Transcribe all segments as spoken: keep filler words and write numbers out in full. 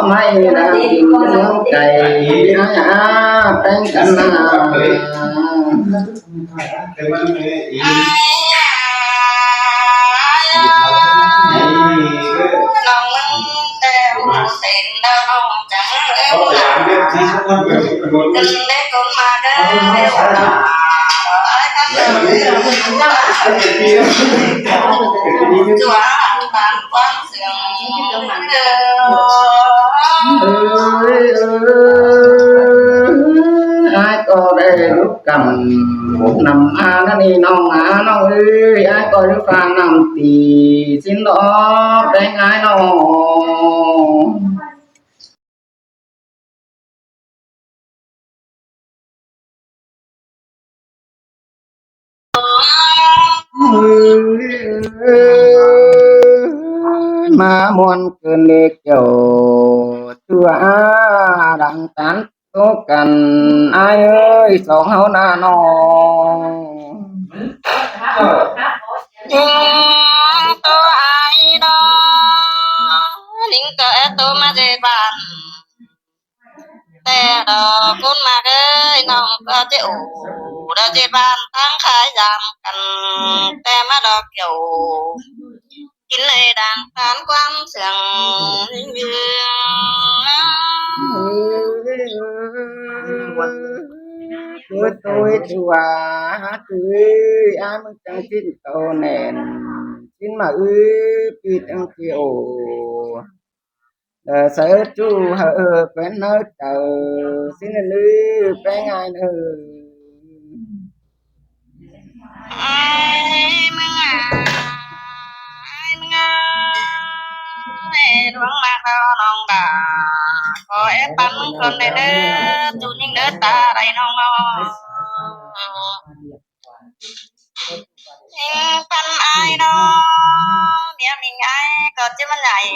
ꞌmạy đang ꞌnhắng cay, ái a, ꞌpéng căn na. Ái ꞌcọ đảy lúk căm năm a ꞌnặn ꞌnị ꞌnọng a ꞌnọng ơi, ái ꞌcọ lúk pha năm ti ꞌsịn lo ꞌpéng ái ꞌnọng. ꞌMá ꞌmuôn ꞌcứn đé kiẻo ꞌchua đang tán ꞌtố căn, ái ơi, song ꞌháu ꞌna ꞌnọng. ꞌTố ái ꞌnọ, ꞌnhính ꞌcọ é ꞌtố ꞌmá ꞌdệt ꞌván. Té đo ꞌcốn ꞌmặc ơi, ꞌnọng ꞌcọ ꞌchí ủ, đa ꞌdệt ꞌván ꞌtáng khai dam căn, té ꞌmá đo kiẻo kin ꞌnị đang tán ꞌquám sương. ꞌTố ꞌtố ꞌchua, ꞌtố ơi, ái ꞌmứng chắng ꞌchịn tô nẻn, ꞌchịn ꞌmá ư, ꞌpi chắng ꞌchí ổ. Đa sáư ꞌchu hảư ꞌquén ꞌnớ chaư, ꞌsịn ꞌnư ꞌpéng ái ꞌnớ. Ái ꞌmứng a, ái ꞌmứng a, ê, đuống ꞌmặc ꞌnọng đa, ꞌcọ é păn ꞌmứng ꞌcốn đé ꞌnớ, ꞌchu ꞌnhính ꞌnớ ta đảy ꞌnọng ꞌnọ. ꞌNhính păn ái ꞌnọ, ꞌmía ꞌmính ái ꞌcọ ꞌchí ꞌmá đảy,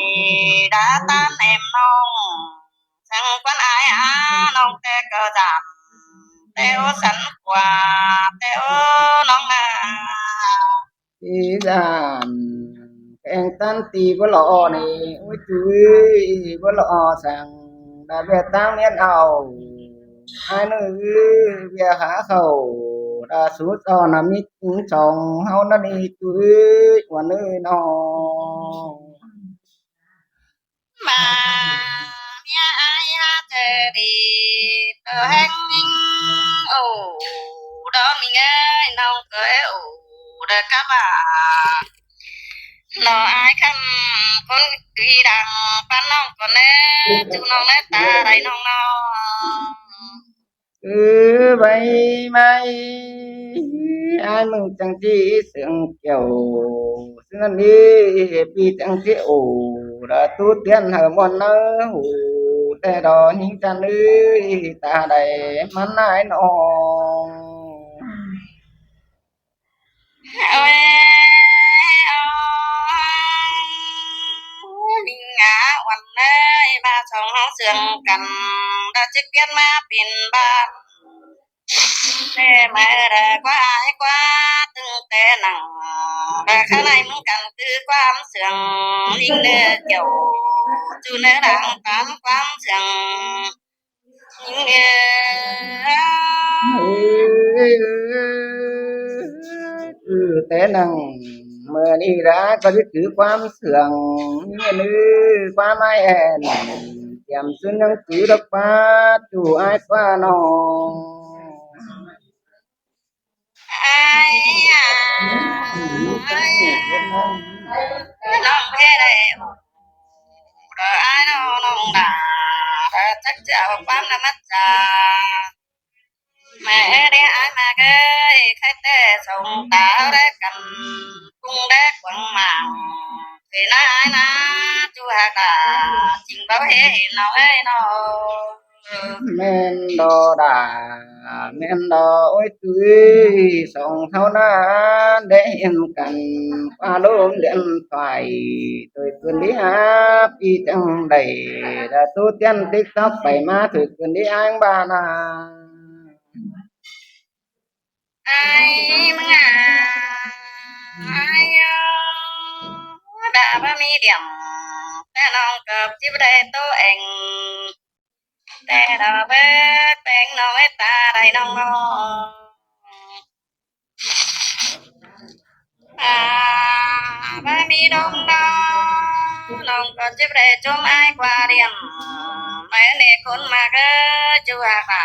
đa tán êm ꞌnọng. Săng păn ái a, ꞌnọng té ꞌcọ dam, té ꞌô sắn ꞌquá, té ꞌô ꞌnọng a. Ti dam, kéng tán ti báu lo ꞌnị, ôi ꞌchu ơi, báu lo săng, đa ꞌviạk ꞌtáng ꞌmiến au. Ái ꞌnớ ư, ꞌviạk hả khảu, đa sú so ꞌnặn ꞌmí ꞌchứng song ꞌháu ꞌnặn ꞌnị ꞌchu ơi, ꞌquá ꞌnớ ꞌnọng. ꞌVa ꞌmía ái hák chaư đi, tô ꞌhéng ꞌnhính ổ, đo ꞌmính ơi, ꞌnọng ꞌcọ é ổ, đa cắp a. Lo ái khăm ꞌcốn ꞌcứ đang păn ꞌnọng ꞌcọ ꞌnớ, ꞌchu ꞌnọng ꞌnớ ta đảy ꞌnọng ꞌnọ. Ư, ꞌvạy ꞌmạy, ái ꞌmứng chắng ꞌchí sương kiẻo, ꞌsịn ꞌnặn ꞌnị, ꞌpi chắng ꞌchí ổ, đa ꞌtú tiên hảư ꞌmuôn ꞌnớ hủ, té đo ꞌnhính chăn ư, ta đảy ꞌmắn ái ꞌnọ. Ôi, ôi, ꞌnhính a, uôn ơi, ꞌmá song ꞌháu sương căn, đa ꞌchí ꞌquiến ꞌmá pên ꞌván. Té ꞌmá đa ꞌquá ái ꞌquá, ꞌtứng té nẳng, đa khá ꞌnị ꞌmứng căn ꞌcứ ꞌquám sương, ꞌnhính ꞌnớ kiẻo, ꞌchu ꞌnớ đang tán ꞌquám sương. Ư, té nẳng, ꞌmưa ꞌnị đa ꞌcọ đí cứ ꞌquám sương, ꞌnị ꞌnư, ꞌquám ái ên, tiêm ꞌsún ꞌnhắng cứ đốc ꞌquá, ꞌchu ái ꞌquá ꞌnọng. Ái a, ái a, ꞌnọng ꞌhế đảy, đa ái ꞌnọng, ꞌnọng đa, đa chắc chắn ꞌquám đa mết cha. Mẹ đé ái ꞌmá ơi, khai té song ta đé căn, ꞌcúng đé quảng mảng, thế ꞌna ái ꞌna, ꞌchu hả đa, chính báu ꞌhế ꞌnọng ơi ꞌnọ. ꞌMen đo đa, ꞌmen đo ôi ꞌchu ơi, song ꞌháu ꞌna đé hiên căn, ꞌquá lôm điện thoại, ꞌtoi ꞌcứn đi hả, ꞌpi chắng đảy, đa ꞌtú tiên TikTok pay ꞌmá, ꞌtoi ꞌcứn đi áng ba na. Ái ꞌmứng a, ái a, đa báu ꞌmí điểm, té ꞌnọng ꞌcọ ꞌchí báu đảy ꞌtố ên, ꞌnọng ơi ta đảy ꞌnọng ꞌnọng. À, ꞌva ꞌmí ꞌnọng ꞌnọng, ꞌnọng ꞌcọ ꞌchí đảy ꞌchốm ai ꞌquá điện. Mái ꞌnị ꞌcốn ꞌmặc ới, ꞌchu ꞌhặc à,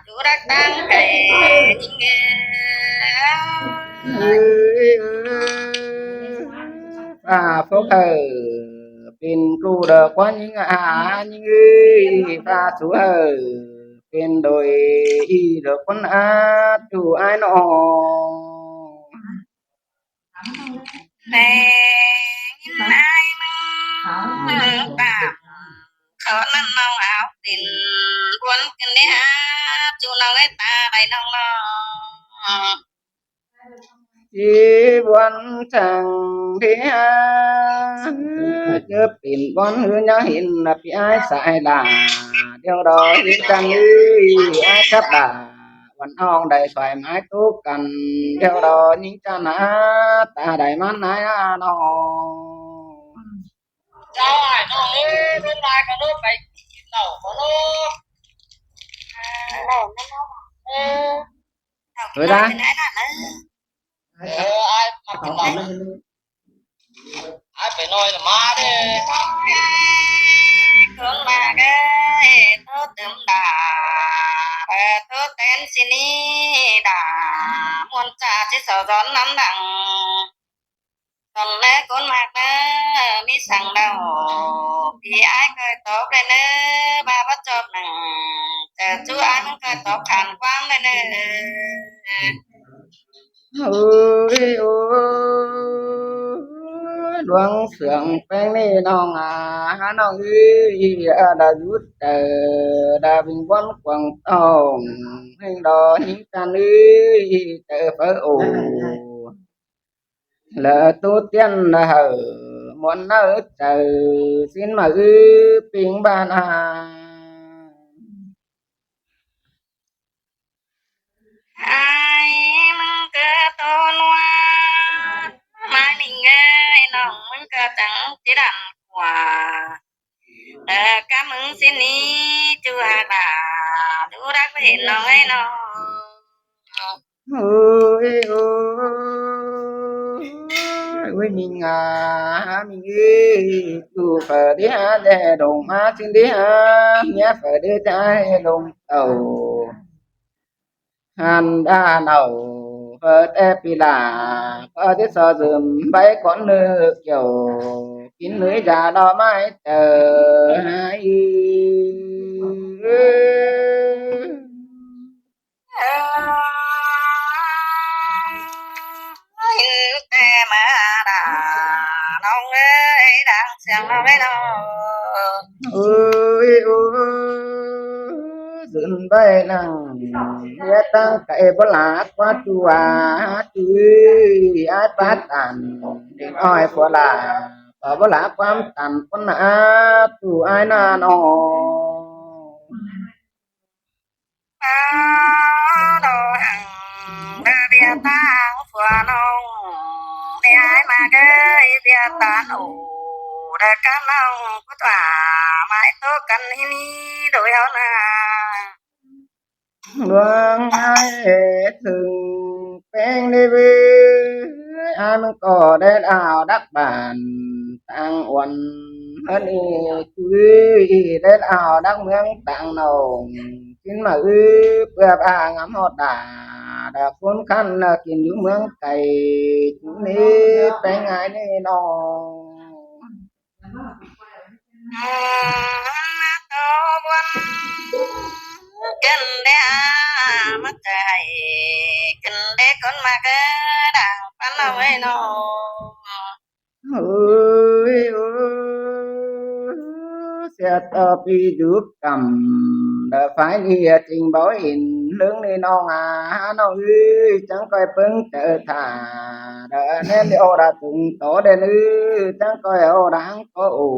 ꞌchu đắc ꞌtáng cay ꞌnhính ới. Ơ, ơ, ơ, ꞌpạ phúc hảư pên ꞌcụ đa ꞌquá ꞌnhính a, ꞌnhính ới, ꞌpạ sú hảư pên đôi ꞌnị đa ꞌcốn a, ꞌchu ai ꞌnọ. Pên ai ꞌmứng ta, khảu ꞌnặn ꞌnọng áo pên buôn kin đé hák, ꞌchu ꞌnọng ơi ta đảy ꞌnọng ꞌnọng. ꞌChí buôn chắng đé hák, ꞌchớ pên buôn ꞌhứ ꞌnhá hên ꞌpi ai sai lả, điêu đó ꞌhứ chắng ới, ai cắp lả, buôn ꞌnọng đảy soi mái tốc căn, điêu đó ꞌnhính chắng a, ta đảy ꞌmắn ai a ꞌnọng. Chào ai ꞌnọng ơi, ꞌlống lai ꞌcọ ꞌlống pay kin ꞌnọng ꞌcọ ꞌlống. Ơ. Ơi đa. Ơ, ai ꞌmặc kin ꞌnọng. Ai pay ꞌnọi ꞌnớ ꞌmá đé. ꞌCốn ꞌmặc ới, ꞌtố tứm đa. Ơ, ꞌtố tén ꞌsịn ꞌnị đa. ꞌMuôn ꞌchạ ꞌchí sau dón ꞌnắm đăng. Dón ꞌnớ ꞌcốn ꞌmặc ꞌnớ, ꞌmí săng đaư. ꞌPi ai ꞌcoi tóp đaư ꞌnớ, ꞌva báu chóp nẳng. Chảu ꞌchu ai ꞌmứng ꞌcoi tóp khăn ꞌquám đaư ꞌnớ. Ôi, ôi, ôi, luông sương ꞌpéng ꞌnị ꞌnọng a, ꞌnọng ới, a, đa dút, ơ, đa vinh buôn quảng tông, ꞌhêng đó ꞌnhính chắng ới, chảu phá ổ. Lỏ tu tiên đa hảư, muôn ꞌnớ chảu, ꞌsịn ꞌmá ới, ping ban a. Ai ꞌmứng ꞌcọ ꞌtố ꞌnua, mai ꞌmính ơi, ꞌnọng ꞌmứng ꞌcọ chắng ꞌchí đăn ꞌquá. Ơ, cá ꞌmứng ꞌsịn ꞌnị, ꞌchu ꞌhặc à, ꞌchu đắc ꞌva hên ꞌnọng ơi ꞌnọng. Ôi, ôi, ôi, ꞌmính a, ꞌmính ới, ꞌchu phở đé hák đe đông ꞌmá ꞌsịn đé hák, ꞌmía phở đé chá hê đông tảu. Hăn đa nảu, phở té ꞌpi lả, ꞌcọ ꞌchí so dưm báy cón ꞌnự kiẻo, kin ꞌnưới dá đo ꞌmái tơ. Ơ, ơ, té ꞌmá đa, ꞌnọng ơi, đang siang ꞌnọng ơi ꞌnọng. Ôi, ôi, dưn báy lăng, ꞌviạk táng cay báu lả ꞌquá ꞌchu a, ꞌchu ơi, ai pá tản, đen ꞌhọi phua lả, báu báu lả ꞌquám tản ꞌquán a, ꞌchu ai ꞌnặn ꞌnọ. Ơ, đo hăng, đa ꞌviạk táng phua ꞌnọng, ꞌnị ai ꞌmá ꞌcới ꞌviạk tản ổ, đa cắp ꞌnọng ꞌcú ꞌtọa, mai ꞌtố căn ꞌnị ꞌnị đôi ꞌháu ꞌna. Luông ai thửng ꞌpéng đé ꞌvứ, ai ꞌmướng ꞌcọ đé đao đắc bản tang uôn, ꞌhướn ꞌnị ꞌchu ới, đé đao đắc ꞌmướng tang nông. ꞌChính ꞌmá ꞌhứ ꞌpưa ꞌva ngắm ꞌhọt đa, đa ꞌcốn khăn kin dú ꞌmướng cay, ꞌchu ꞌnị ꞌpéng ai ꞌnị ꞌnọng. Ơ, ꞌmá ꞌtố buôn kin đé a, ꞌmá chảu kin đé ꞌcốn ꞌmặc ới, đang pán ꞌnọng ơi ꞌnọng. Ôi, ôi, sia ꞌtọ ꞌpi dú căm, đa phái ꞌnị ching báu hên ꞌlớng ꞌnị ꞌnọng a, ꞌnọng ơi, chắng ꞌcoi ꞌpứng chaư thả, đa ꞌnén đi ô đa túng tó đen ư, chắng ꞌcoi ô đang có ổ.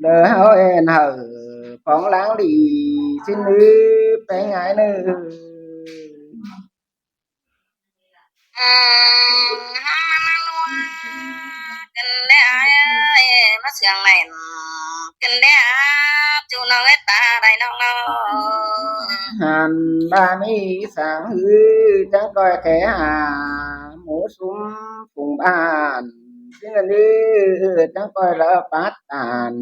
Đa ꞌháu ên hảư phóng láng đi, ꞌchính ư, ꞌpéng ai ꞌnị. Ơ, ꞌmá ꞌmá ꞌlua, kin đé ai ơi, ꞌmá siang ꞌnặn, kin đé a, ꞌchu ꞌnọng ơi ta đảy ꞌnọng ꞌnọng. ꞌVa ꞌmí săng ꞌhứ chắng ꞌcoi khe hả, ꞌmú sum phung bản, ꞌsịn ꞌnặn ꞌnư chắng ꞌcoi lỏ pát tản.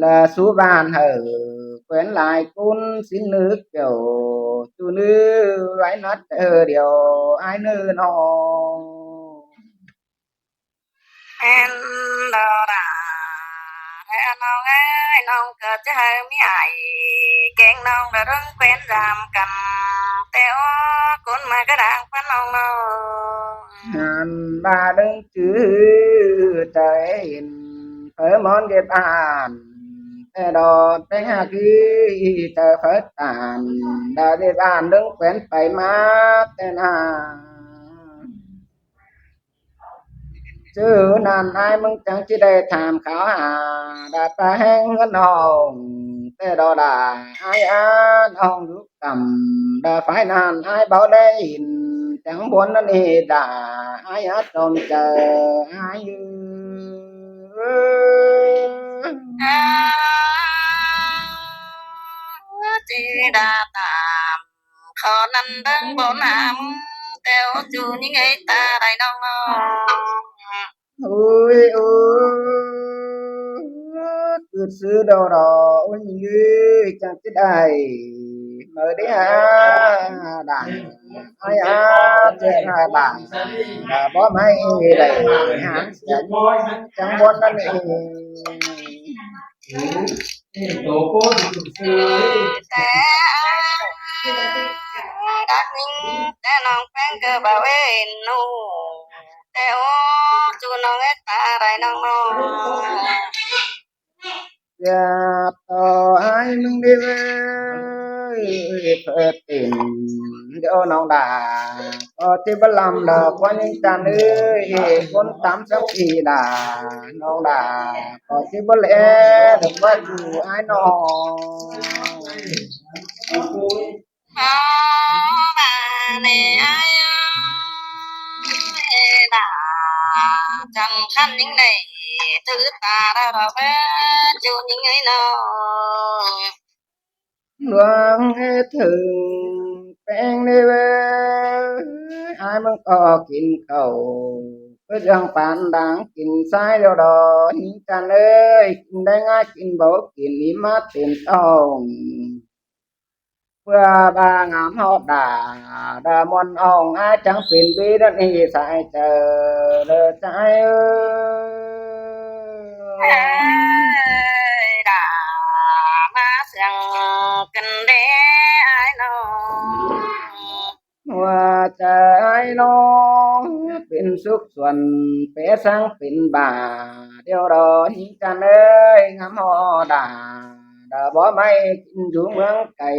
Lỏ sú bản hảư ꞌquến lai ꞌcốn ꞌsịn ꞌnư kiẻo, ꞌchu ꞌnư ꞌvái nắt ꞌhứ điêu ái ꞌnư ꞌnọ. ꞌMen đo đả, ꞌnọng ơi, ꞌnọng ꞌcọ ꞌchí hảư ꞌmí ải, kéng ꞌnọng đa ꞌlớng ꞌquến dăm căn, ꞌtẹ ók ꞌcốn ꞌmá ꞌcọ đang ꞌpắn ꞌnọng ꞌnọ. ꞌHan ꞌva ꞌlớng chứ ꞌchớ ꞌhịn, ꞌpưa ꞌmón ꞌdệt bản, ꞌtẹ đo ꞌpéng ꞌhặc ꞌhí, ꞌchớ ꞌphớt tản, đa ꞌdệt bản ꞌlớng ꞌquến pay ꞌmá ꞌtẹ ꞌna. ꞌChớ ꞌnặn ải ꞌmứng chắng ꞌchí đảy tham kháo hả, đa ꞌpá ꞌhéng ꞌngớn ꞌhọng, ꞌtẹ đo đả ải ꞌnặn ꞌhọng dú căm, đa phái ꞌnặn ải báu đảy ꞌhịn, chắng bón ꞌnặn ꞌhị đả ải ꞌhặc ꞌtôm chaư ải ư. ꞌChí đa tản khót ꞌnặn ꞌlớng bón hả, ꞌtẹ ók ꞌchu ꞌnhính ơi ta đảy ꞌnọng ꞌnọ. Ôi, ôi, ứt ứt sư đo đo, ôi, ꞌnhính ơi, chắng ꞌchí đảy ꞌmự đi hả, đảy, ải hả, ꞌchớ hả đảy, đa báu ꞌmí đảy hả, chắng bón ꞌnặn ꞌhị. ꞌTẹ đắc ꞌnhính ꞌtẹ ꞌnọng ꞌpéng ꞌcọ báu ên ꞌnụ, ꞌtẹ ók ꞌchu ꞌnọng ơi ta đảy ꞌnọng ꞌnọ. ꞌChớ ꞌto ải ꞌmứng đi ꞌvới, ꞌpưa tỉn điêu ꞌnọng đả, ꞌcọ ꞌchí báu lăm đa ꞌquá ꞌnhính ꞌchăn ới, ꞌcốn tắm sắp ꞌhị đả, ꞌnọng đả, ꞌcọ ꞌchí báu ꞌlé đa ꞌquá ꞌchu ải ꞌnọ. Ó, ꞌva ꞌnị ải ơi, đa chắng khăn ꞌnhính đảy, thứ ta đa đo ꞌpá ꞌchu ꞌnhính ơi ꞌnọ. ꞌLuống ꞌhế thửng ꞌpéng đi ꞌvới, ải ꞌmứng ꞌcọ kin khảu, ꞌcứ ꞌdương pán đang kin ꞌsái điêu đo, ꞌnhính ꞌchăn ới, kin đảy ꞌnga kin báu kin ꞌnị ꞌmá tên ꞌtong. ꞌPưa ꞌva ngắm ꞌhọt đả, đa ꞌmuôn ỏng ải chắng pên ꞌví ꞌnặn ꞌhị sai chaư, đa sai ới. Ơi, đa ꞌmá siêng căn đé ải ꞌnọ. ꞌHua chaư ải ꞌnọ, pên súc suôn, pé sáng pên bả, điêu đo ꞌnhính ꞌchăn ới, ngắm ꞌhọt đả, đa báu ꞌmí kin dú ꞌmướng cay,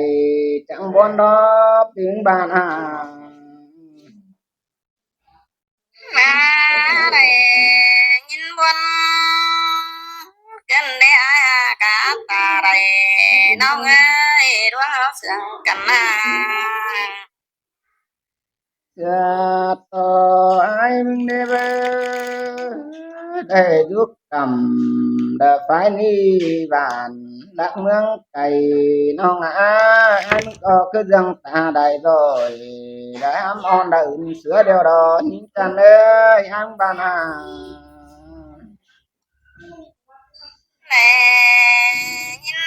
chắng bón đo ꞌpứng bản hả. ꞌMá đảy ꞌnhính bón căn đé ải hả, cá ta đảy ꞌnọng ơi, ꞌluống ꞌháu siêng căn ꞌna. ꞌChớ ꞌto ải ꞌmứng đi ꞌvới, đảy dú căm, đa phái ꞌnị bản, đa ꞌmướng cay ꞌnọng ải, ải ꞌmứng ꞌcọ ꞌcứ ꞌdương ta đảy rồi, đa hám ón đa ứn sứa điêu đo, ꞌnhính ꞌchăn ới, ải ꞌmứng bản hả. ꞌNẹ ꞌnhính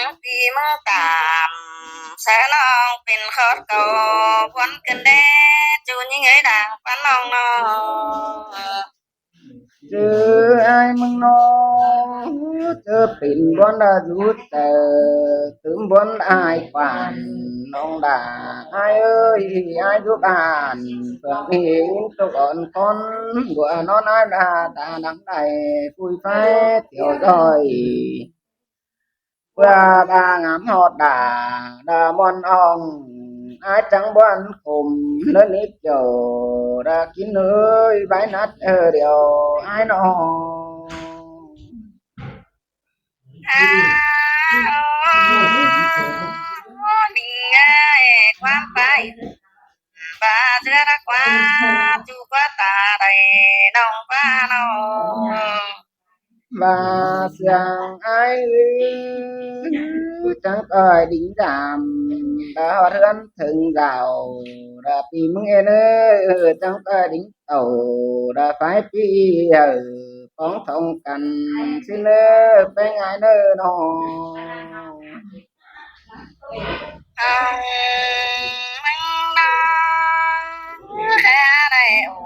ꞌpi ꞌmướng tam, sáư ꞌnọng pên khót cáu, bón căn đé ꞌchu ꞌnhính ới đang ꞌpắn ꞌnọng ꞌnọ. ꞌChớ ải ꞌmứng ꞌnọ, ꞌchớ pên bón đa dú chaư, tứm bón ải quản, ꞌnọng đa ải ới, ải dú bản, phường ꞌnị ꞌtộc ón khón, bua ꞌnón ải đa ta nắng đảy, pui phái thiểu rồi. ꞌPưa ꞌva ngắm ꞌhọt đả, đa ꞌmuôn ỏng ải chắng bón khum, ꞌlớn ꞌnị kiẻo, đa kin ới, ꞌvái nắt ꞌhứ điêu ải ꞌnọ. À, ô, ô, ꞌnị ơi, ꞌquám pá ꞌva ꞌdứa đa ꞌquá, ꞌchu ꞌquá ta đảy ꞌnọng ꞌva ꞌnọng. Sương ai ư, chắng ꞌcoi đính dam, đã hót ꞌhướn thơng dảo, đã ꞌpi ꞌmứng ên ơ, chắng ꞌcoi đính tảu, đã phái ꞌpi hảư, ꞌpóng thông căn, ꞌsứ ꞌnớ, ꞌpéng ai ꞌnớ ꞌnọ. Ăn ꞌmứng ꞌnọ, ꞌkhẹ đảy ổ,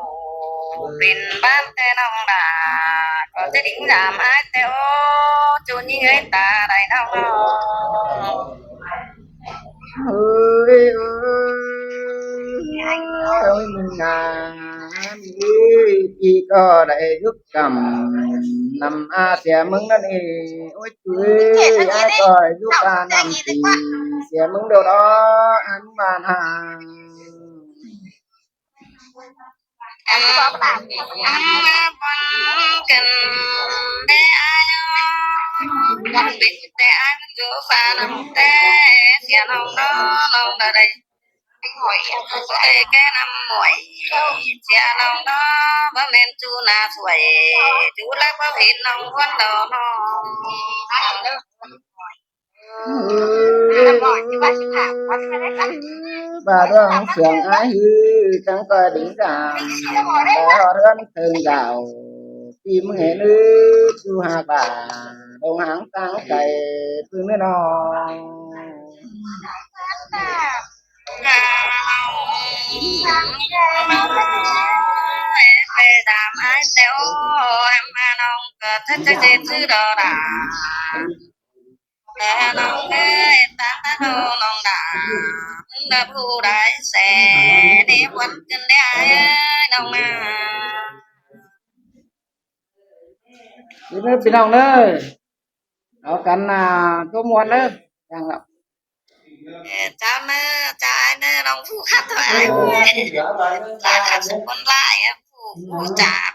pên ꞌván ꞌtẹ ꞌnọng đa, ꞌcọ ꞌchí đính dam ai ꞌtẹ ổ, ꞌchu ꞌnhính ơi ta đảy ꞌnọng ꞌnọ. Ơi, ơi, ơi, ꞌmứng ꞌnọ, ơi, ꞌpi ꞌcọ đảy dú căm, ꞌnặm a sia ꞌmứng ꞌnặn ê, ôi, ꞌchu ơi, ai ꞌcoi dú ca ꞌnặm ꞌpi, sia ꞌmứng đô đó, ăn ꞌmắn ha. Ăn ꞌmắn ꞌcọ, đảy ai ꞌnặm pên ꞌtẹ ai ꞌmắn dú ca ꞌnặm ꞌtẹ, sia ꞌnọng ꞌnọ, ꞌnọng đa đảy. Ôi, ꞌkẹ ꞌnặm ꞌmuội, sia ꞌnọng ꞌnọ, báu ꞌmen ꞌchu ꞌna suối, ꞌchu lắc báu hên ꞌnọng ꞌhuốn đo ꞌnọ. Ba đuang sương ai ư, chắng ꞌcoi đính dam, đã hót ꞌhướn thơng dảo, ꞌpi ꞌmứng ên ư, ꞌchu hák ba, đông háng tang cai, ꞌpứng ꞌnớ ꞌnọ. Pên dam ai ꞌtẹ ổ, ăn ꞌmắn ꞌnọng ꞌcọ ꞌchí ꞌchí ꞌchí đo đa. Ơ, ꞌnọng ơi, ꞌtan ꞌtan ꞌnọng đa, ꞌmứng đa ꞌpu đảy sia, ꞌnị ꞌmuôn ꞌcứn đảy ai ơi, ꞌnọng ꞌna. Đi ꞌnớ ꞌpi ꞌnọng ꞌnớ. Au căn ꞌna, ꞌtố ꞌmuôn ꞌnớ. Chắng ꞌnọ. Ơ, chảu ꞌnớ, chảu ai ꞌnớ, ꞌnọng ꞌpu khắt thôi ai ơi. Lai khắt săng ꞌcốn lai, ơ, ꞌpu, ꞌpu chả